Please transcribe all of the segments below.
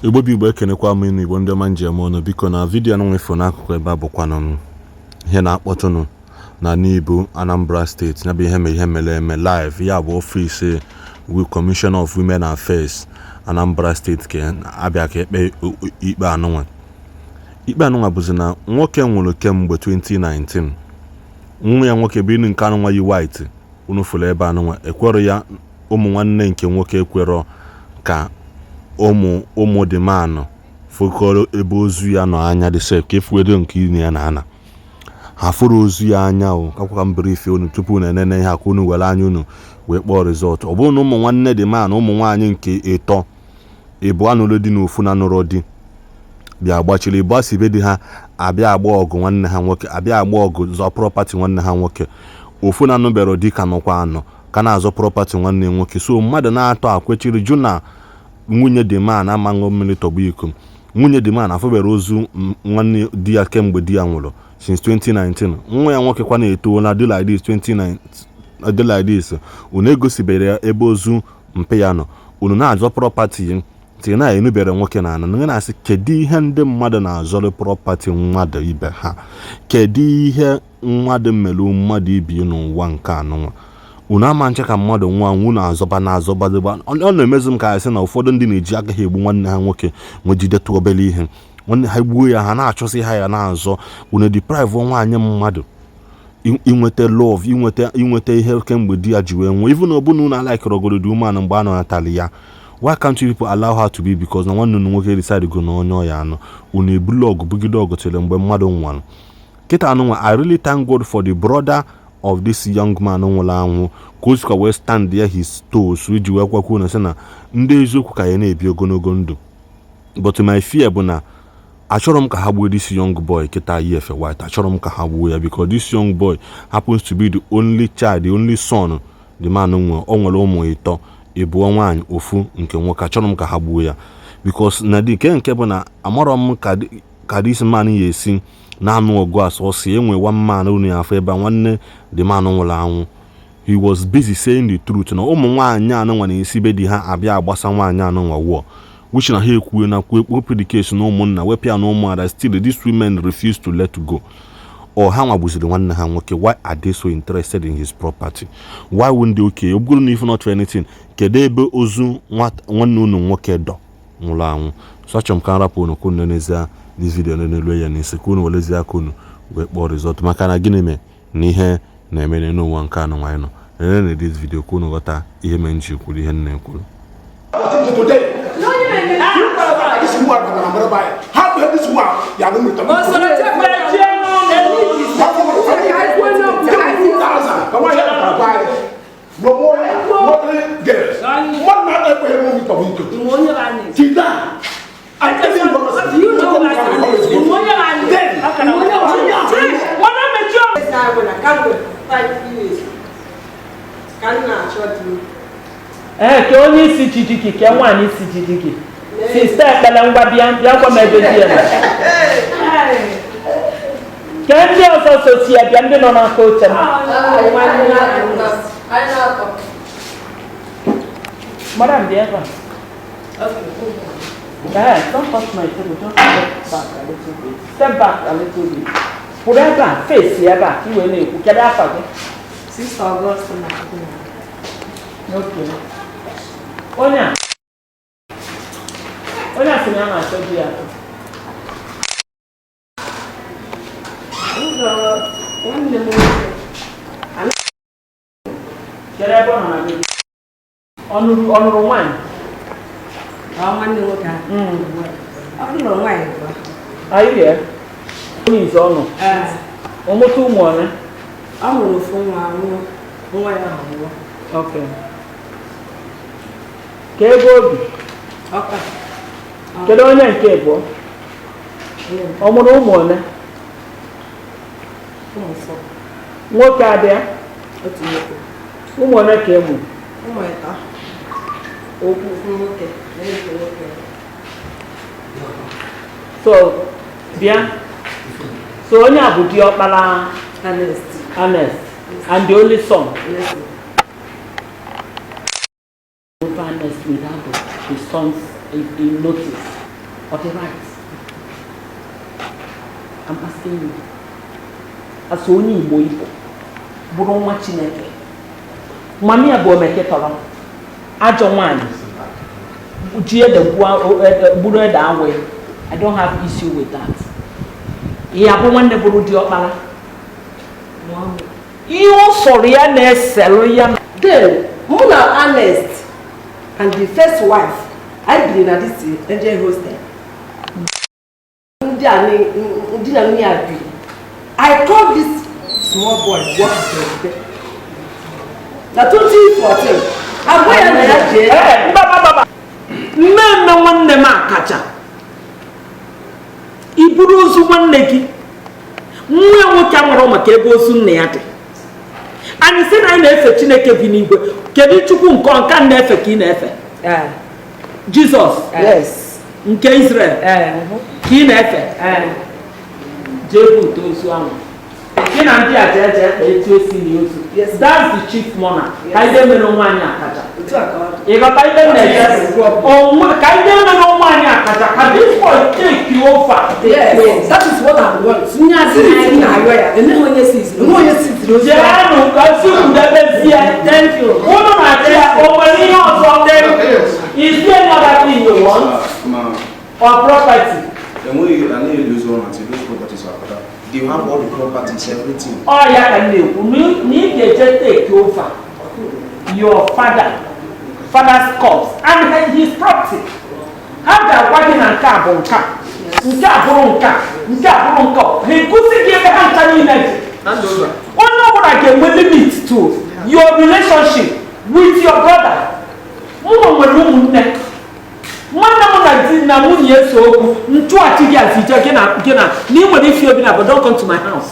Igbo bụ Igbo, ekenekwa m unu. Igbo ndị ọma njem ọnụ, biko, na video anụnwa ifo n'akụkụ ebe a bụkwanụ m ihe na-akpọtụnụ na Nibo, Anambra Steeti. Ya bụ ihe mere, ihe mere eme live. Ya bụ office Commissioner of Women Affairs, Anambra Steeti, ka abịa ka ekpe ikpe anụnwa. Ikpe anụnwa bụzi na nwoke nwụrụ kemgbe 2019. Nwa ya nwoke bụ inu nke anụnwa yi white unu fụrụ ebe anụnwa ekwerọ ya. Ụmụ nwanne nke nwoke ekwerọ ka ụmụ ụmụ the man fụkọrọ ebe ozu ya nọ anya dị sef, ka efuwedo nke ine ya na ana ha fụrụ ozu ya anya. O kakwa ka m brief unu tupu unu enene ihe a, ka unu were anya unu wee kpọọ result. Ọ bụrụ na ụmụ nwanne the man, ụmụ nwaanyị nke ịtọ, ịbụ anụrụ di na ofu na anụrụ di, bịa gbachiri ịbụ asị be di ha abịa agba ọgụ nwanne ha nwoke, abịa agba ọgụ zọ property nwanne ha nwoke. Ofu na anụbero di ka nọkwa anọ ka na-azọ property nwanne nwoke. So mmadụ na-atọ akwechiri jụ na nwunye the man ama ṅụ mmiri tọgbọ iko. Nwunye the man afụbere ozu nwanne di ya kemgbe di ya nwụrụ since 2019. Nwa ya nwoke kwa na-etola dị like this 29 dị like this. Unu egosibere ya ebe ozu mpe ya nọ. Unu na-azọ property ya tinye na enubere nwoke na ana na na-asị, kedu ihe ndị mmadụ na-azọrọ property mmadụ ibe ha? Kedu ihe mmadụ mere mmadụ ibi n'ụwa nke anụnwa? Unu ama nche ka mmadụ nwa unu azọba na azọbadịba. Ọ na-emezi m ka asị na ụfọdụ ndị na-eji aka ha egbu nwanne ha nwoke nwejidetụ obere ihe nwanne ha gbuo ya, ha na-achọsị ha ya na-azọ. Unu deprive nwaanyị mmadụ inweta love, inweta ihe kemgbe di ya ji wee nwụọ. Even ọbụna unu alaikịrọgoro the woman mgbe a nọnatali ya, why can't you people allow her to be? Because na nwanne unu nwoke decide go na onye ọya anọ, unu ebulu ọgụ bugide ọgụ tiri mgbe mmadụ nwụrụ. Kịta anụnwa, I really thank God for the brother of this young man nwụrụ anwụ, ka o sikwa wee stand there his toes iji wee kwakwu na sị na ndị eziokwu ka ya na-ebi ogologo ndụ. But my fear bụ na achọrọ m ka ha gbuo this young boy kịta yi efe white. Achọrọ m ka ha gbuo ya because this young boy happens to be the only child, the only son the man nwe. O nwere ụmụ ịtọ, ịbụọ nwaanyị, ofu nke nwoke. Achọrọ m ka ha gbuo ya because na dị nke bụ na amarọ m ka this man ya esi na-anụ ọgụ a sọsọ enwe. One man unu ya afọ ebe a, nwanne the man nwụrụ anwụ, he was busy saying the truth na ụmụ nwaanyị anụnwa na-esi be di ha abịa agbasa nwaanyị anụnwa wụọ, which na ha ekwuo na wepụ the case na ụmụnna, wepụ ya na ụmụada. Still these women refuse to let go or ha nwagbuziri nwanne ha nwoke. Why are they so interested in his property? Why wouldn't they? Okay, ọ bụrụ na if not for anything, kedu ebe ozu nwanne unu nwoke dọ nwụrụ anwụ? So achọrọ m ka m rapụ unu ka unu nenezie this video n'elu ya n'isi, ka unu werezie aka unu wee kpọọ result, maka na gịnị mee na ihe na-eme n'ụwa nke anụ nwaanyị nọ. Nene na this video ka unu ghọta ihe mere m ji kwuru ihe m na-ekwuru. Today, this woman how do this woman ya no meet thousand? Come on, buy no more, no three girls. One man ekwe mo meet of you. Tida, I tell you what. Do you know that? Then, Kamgbe 5 years ka m na-achọ di. Ee, ke onye isi jiji gị, ke nwaanyị isi jiji gị. Sister Ekpele, ngwa, bịa, bịa gwa m ebe di ya nọ. Ke ndị ọzọ sochi ya bịa, ndị nọ n'aka oche m. Anyị na-atọ. Madam, bịa ebe a. Ee, don't touch my table. Just step back a little bit, step back a little bit. Kwụrụ ebe a, face ebe a, ka i wee na-ekwu. Kedu afa gị? Sister Augustine. Okay. Onye a sị na ya na-achọ di ya. Ụzọ nwanne m nwoke. Kedu ebe ọ nọ na be gị? Ọ nụrụ nwaanyị? Ọ nwanne nwoke ahụ. Ọ lụrụ nwaanyị bụ. Are you here? Onye izu ọ nọ. Ee. Ọ mụta ụmụ ole? Ọ mụrụ ofu nwa, nwụọ. Nwa ya ahụ nwụọ. Okay. Ka ebe obi? Ọka. Kedu onye nke abụọ? Ọ mụrụ ụmụ ole? Ụmụ four. Nwoke adịa? Otu nwoke. Ụmụ ole ka ị mụ? Ụmụ ịtọ. Okwu ofu nwoke na nke nwoke. So bịa. So onye a bụ diọkpara? Ernest. Ernest and the only son? Yes. Over Ernest without the son's in notice. Ọ dị right? I'm asking you as onye Igbo, Igbo bụrụ nwa Chineke. Mami ya bụ omeke tọrọ ajọ nwanyị ji ede gburu ede awe. I don't have issue with that. Ya bụ nwanne bụrụ diọkpara, ihe ọ sọrọ ya na-eselụ ya. Then mụ na Ernest and the first wife, anyị biri na this Angel Hostel. Ndị a di na nwunye a biri. I call this small boy work na 2014, agwa ya na ya jee. Ee, mba, mba, mba. Mmemme nwanne m akacha iburu ozu nwanne gị, nwa ya nwoke nwere maka ebe ozu nna ya dị. Anyị sị na anyị na-efe Chineke bi n'igwe. Kedu Chukwu nke nka m na-efe ka ị na-efe? Jizọs Yes. nke Israel ka ị na-efe? Jee bute ozu ahụ, gị na ndị a jee jee kpee etu esi na ozu. Yes. That's the chief mourner. Ka ihe mere nwaanyị akaja. Otu a ka ọ dị. Ịghọta ihe m na-eje onwe? Ka ihe mere nwaanyị akaja, ka this boy take over. Yes, that is what I want. Since m na-arịọ ya, enweghị onye siziri, enweghị onye siziri ozu ahụ. Jeenụ ka si kwudebezie. Thank you. Unu na-achị ya, o nwere ihe ọzọ? Is there another thing you want Ma, or property? enweghị, anaghị lose one until those properties are put. They have all the properties, everything. Ọ ya ka m na-ekwu na ị ga-eje take over your father's corpse and his property. Ha ga-agwa gị na nke a bụ nke a, nke a bụrụ nke a, nke a bụrụ nke a. Ha egosi gị ebe ha ncha niile dị. Onye ọbụla ga-enwe limit to your relationship with your brother. Mụ nwere ụmụnne, nwanne m na di na nwunye eso okwu nchụachi gị azije gị na ị nwere ifi obi na, but don't come to my house.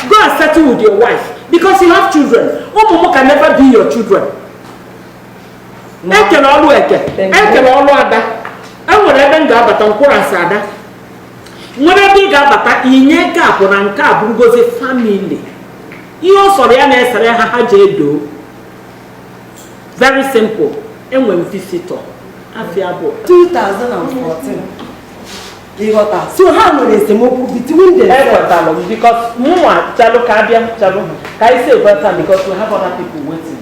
Go and settle with your wife because you have children. Ụmụ m can never be your children. Ekele ọlụ eke, ekele ọlụ ada. Enwere ebe m ga-abata nkwụrasị ada, nwere ebe ị ga-abata inye gap na nke a bụrụgozi family. Ihe ọ sọrọ ya na-esere ha, ha ji edo. Very simple. Enwe m visitor afịa bụ 2014, ịghọta? So ha nwere esemokwu between themselves. Ekwetalụ m because mụnwa chalụ ka abịa chalụ ka anyị si ekweta because we have other people waiting.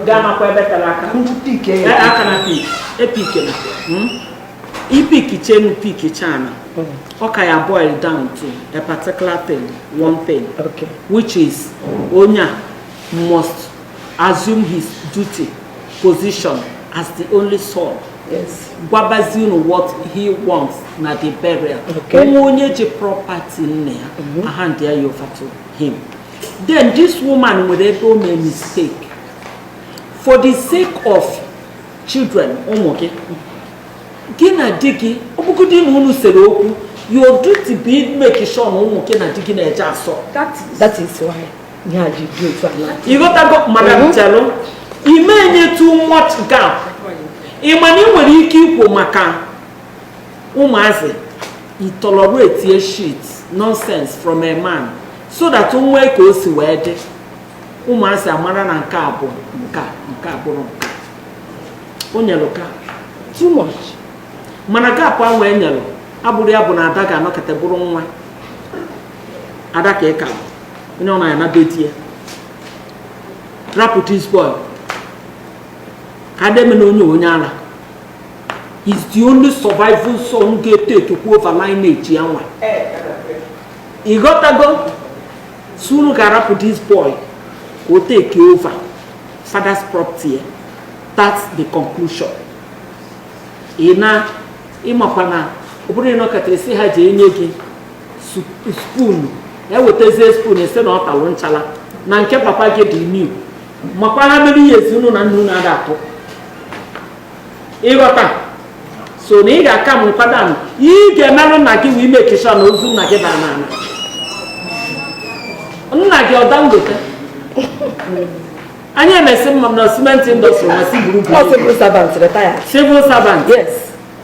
Gaa nakwa ebe tere aka. Pick Eh, ya. Aka na pick epik na ipik chenu pick chana, ọ ka ya boil down to a particular thing, one thing, which is onye a must assume his duty position as the only son. Gwabazi unu what he wants na the burial. Onwe onye ji property nne ya, hand ya over to him. Then this woman nwere ebe o mee mistake. For the sake of children, ụmụ gị, gị na di gị, ọ bụgodị na unu sere okwu, your duty bụ make sure na ụmụ gị na di gị na-eje asọ. That is why ihe a ji dị otu a na Ịghọtago, madam? Chelụ ime enye too much gap. Ị ma na ị nwere ike ikwu maka ụmụazị, i tolerate a shit nonsense from a man so that o nwee ka o si wee dị, ụmụazị amara na nke a bụ nke a, nke a bụrụ nke a. O nyelụ ka Too much. Mana gap ahụ e nyelụ abụrụ ya bụ na ada ga-anọkọta bụrụ nwa ada ka ị ka bụ onye ọ na-ana be di ya. Rapụ this boy ka ademe na onye onye ala is the only surviving son ga-etake over lineage ya nwa. Ịghọtago? So unu ga-arapụ this boy ka o take over father's property ya. That's the conclusion. Ị na ịmakwa na ọ bụrụ ịnọkọta esi ha ji enye gị spoon, ewetazie spoon, esi na ọ talụ nchala na nke papa gị dị new, makwa ha mere ihe ezi unu na nna unu ada atụ. Ịghọta? So na ị ga-aka m nkwado ahụ, ị ga-emerụ nna gị wee make sure na ozu nna gị bara n'ala nna gị. Ọ Dangote anyị emesi mma na cement industry masị gburugburu. Ọ civil servant, retired. Civil servant? Yes.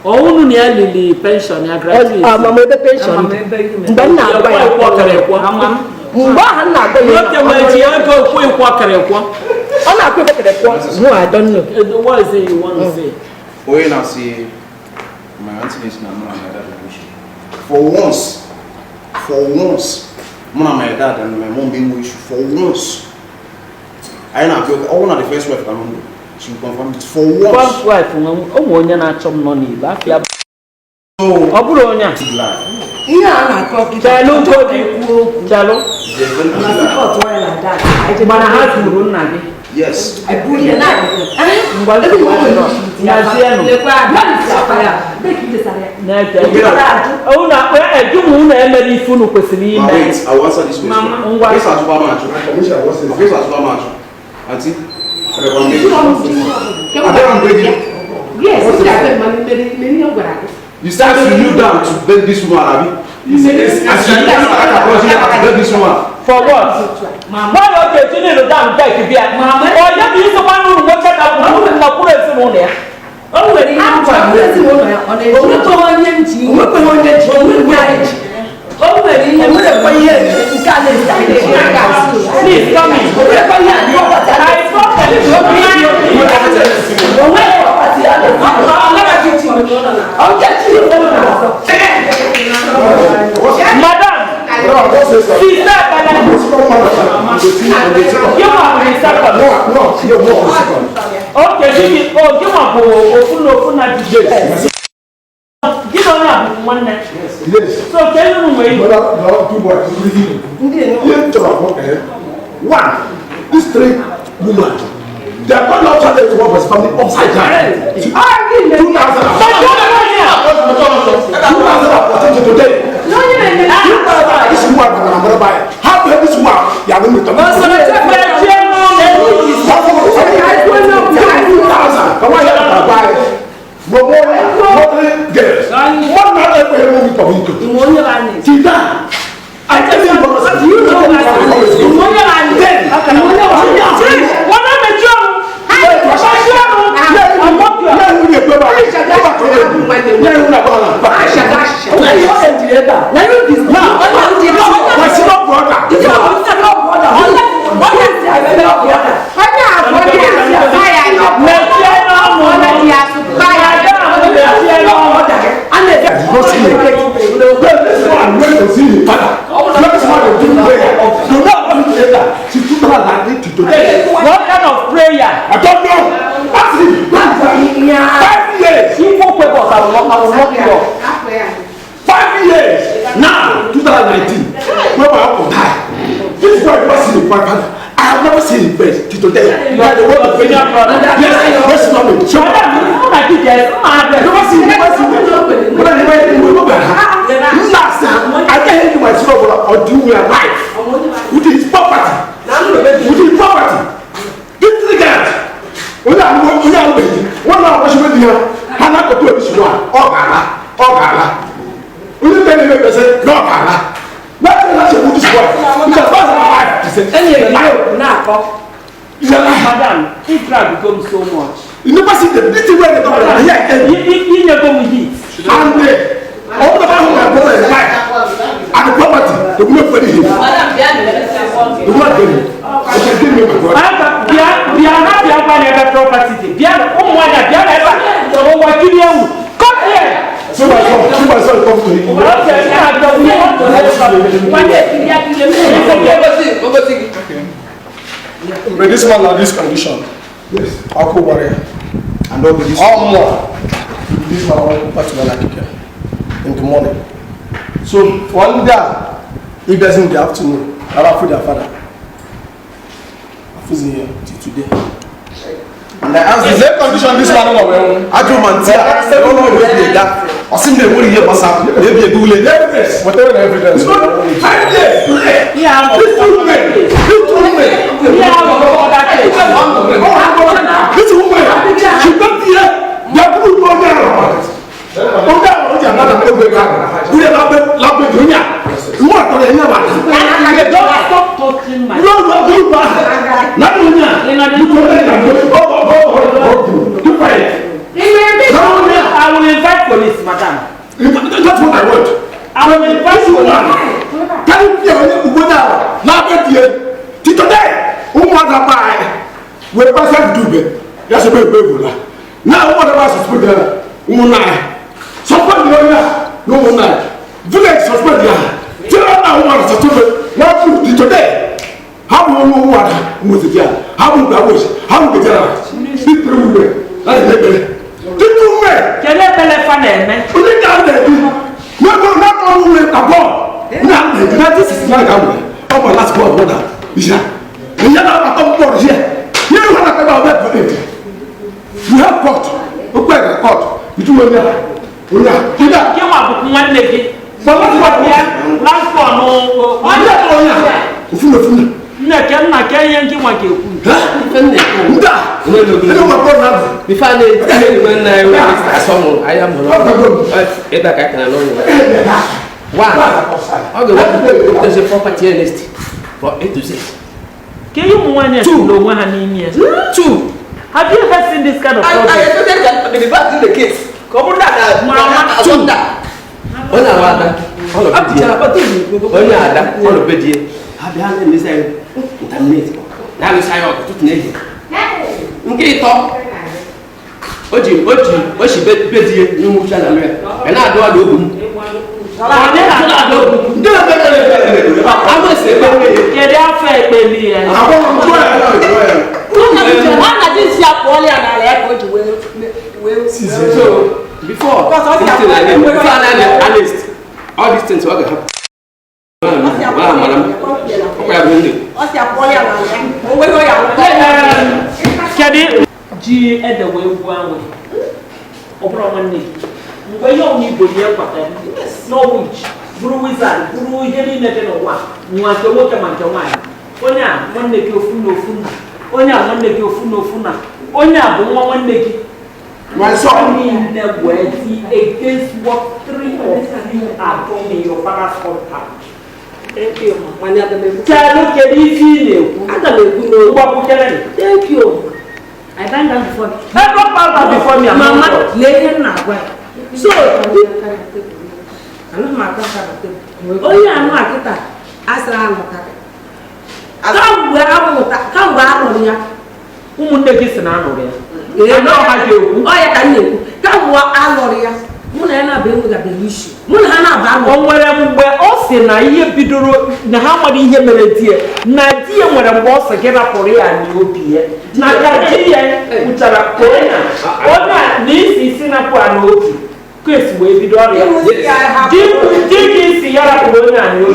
Ọ unu na ya lili pension ya, gratuity? Amam ebe pension dị. Mgbe m na-agwa ya, ịkwọkịrịkwọ. Mgbe ahụ m na-agwa ya, Nwoke nwere ji ego okwu ịkwọkịrịkwọ. Ọ na-akwụ ekwekerekwọ. No, I don't know. What is it you want to say? Onye na-asị My auntie is na mụ na my dad nwere issue. For once, for once, mụ na my dad and my mom enwe issue. For once. Anyị na-abịa ụka, ọ bụrụ na the first wife ka m ndụ, she will confirm it. For once. First wife nwe ụmụ onye na-achọ m nọ n'igbo afịa ọ bụrụ onye a Ihe a na-akọ kịta. Chelụ ngodi chelụ mana ha zuru nna gị. Yes. Ngwa nsogbu adịrọ. Nyazienụ. Na-ege unu eju m unu emere ife unu kwesịrị Ma ime. wait, I will answer this question. Mama, ngwa. Yes, ajụba m ajụ. Yes, ajụba m ajụ. Auntie, abịakwa m be gị. Abịara m be gị. You start to kneel down to beg this woman, abi? As you kneel down, I can approach you to beg this woman. For what? Nwaanyị ọ ga-eji niile down bek bịa. Onye bụ isikwa n'ụlọ nwoke na kwuru na kwuru ezinụlọ ya. O nwere ihe m gwara o nwekweghị onye m ji onwekweghị onye ji o nwere ihe m ihe nke a na-esi anyị na-eji. Please come in. O nwekwa ihe a na-akpọta. I saw the O nwere property a na-esi. Madam, sister Bala, you are the second. Okay, gịnị oh gị nwa bụ ofu na ofu na DJ. Gị na onye a bụ nwanne. So ka elu nwee ibu. One, these three women, they are not upside down to work with family upside down. 2014 to today. 2000, this woman, how can this woman? You are going to Mechie n'ọnụ. Nwanne mechie ọnụ. Mechie ọnụ. Mechie n'ọnụ. Madam, mechie n'ọnụ. What kind of prayer? I don't know. Ask him. 5 years. Igbo kwebọs I will knock you up. 5 years. Now, 2019. When my uncle died. This is why I never seen him. I have never seen him face till today. You are the senior brother. Yes, yes, no, no. Madam, mụ na gị ga-esi mma adres. Never seen him. Never seen him. But anyway, we go back. Last time, I tell him my son or do we alive with his property. With his property. These three guys. Onye alụbeghị nwanne ahụ ihe ha na-akọta obi si nwa ọ ga-ala ọ ga-ala onye nne na-eme ekpese na ọ ga-ala na na chegbu this boy because that's my life. He said E nyere ya okwu na-akọ. He's alive. Madam, he drag go m so much. You never see them. This thing wey they talk about here Inyego m heat. And all the man who my brother is life and the property, they will not bury him. They will not bury him. They can give me my brother. Aga bịa bịa ha bịa gwa na ebe property dị. Bịa ụmụ nwaanyị a bịa na ebe a ụwa kiri ewu. Come here. So my son, so my son come to him. Okay, ya abịa we want to help you. But this man na this condition. Yes. Ọkụ gbara ya. And all this. All more. This man wan particular like in the morning. So one day, he does in the afternoon. I their father. Afuzi here till today. And I asked The this same condition this man no well. ajụ ma ntị a ọnụ ọgụ ebi ega ọ sị m na enwere ihe gbasara na ebi ego ule. Evidence. Whatever the evidence. It's not 5 years today. Yeah, These two women, these two women, Yeah, other case. this woman, she got here, they are put on there. On there, on there, another every guy. We are not not doing ya. You want to hear about it? Don't stop touching my. No, no, do bad. Not doing ya. You go there and go, go, go, go, go. Do quiet. No, I will invite police, madam. That's what I want. I will invite This woman, police. can you hear me? Go now. Now get here. Till today, ụmụada be anyị were gbasa dube ya sobe ebe egwula na ụmụada be asụsụ bidoro ụmụnna anyị Suspend the owner, no one night. Village suspend ya. Tell na woman suspend. Now today. How will you want with the how will I wish? How will the general? These three women. That's the three women. Kedu ebele fa na-eme? Only down there. No, no, not all women are born. Now, 1969, I'm my last born brother. Yeah. You have a board here. You have a court. You have court. Okay, court. You do well. Yeah. Gị nwa bụkwa nwanne gị. Last born o. Nne ke nna ke ihe ndị nwa ga-ekwu. Before I when I saw I am one. Okay, there's a property list for A to Z. Can you move on to two? Have you ever seen this kind of problem? I expected that the back in the case. Come on, that two. Nke ịtọ o ji o si bedie n'ụmụ uche na mmiri ị na-adụ ọdụ ogu m kedu afọ ekpeli ya so before this thing all these things will happen. Kedu ji ede wee gbuo anwụ ọ bụrụ nwanne gị mgbe ihe ọbụla igbo ihe kwatara n'ọnwụ ji bụrụ wizard bụrụ ihe niile dị n'ụwa nwa nke nwoke ma nke nwaanyị onye a nwanne gị ofu na ofu nna onye a nwanne gị ofu na ofu nna onye a bụ nwa nwanne gị niile wee dị against what three of you are doing in your father's compound. Thank you, ma. Kedu kedu ife ị na-ekwu? Aga m ekwu n'okwu. Mgbapụkere. Thank you. I bend down before you. I don't bow down before me. Mama, lee ihe m na-agwa ya. So, anaghị m aka nka na tebụl. Onye anụ a kịta asara alọta. Kamgbe kamgbe a nụrụ ya. Ụmụnne gị si na anụrụ ya. Ọ ya ka m na-ekwu. Kamgbe a nụrụ ya, mụ na ya na-abụ enwegabeghị isi. Mụ na ha na-abụ anụ. O nwere mgbe ọ sị na ihe bidoro na ha mara ihe mere di ya na di ya nwere mgbe ọ sị gị rapụrụ ya n'obi ya na ka di ya kwuchara ka onye a na isi isi napụ ya n'obi ka esi wee bido ọrịa di gị isi ya rapụrụ onye a n'obi.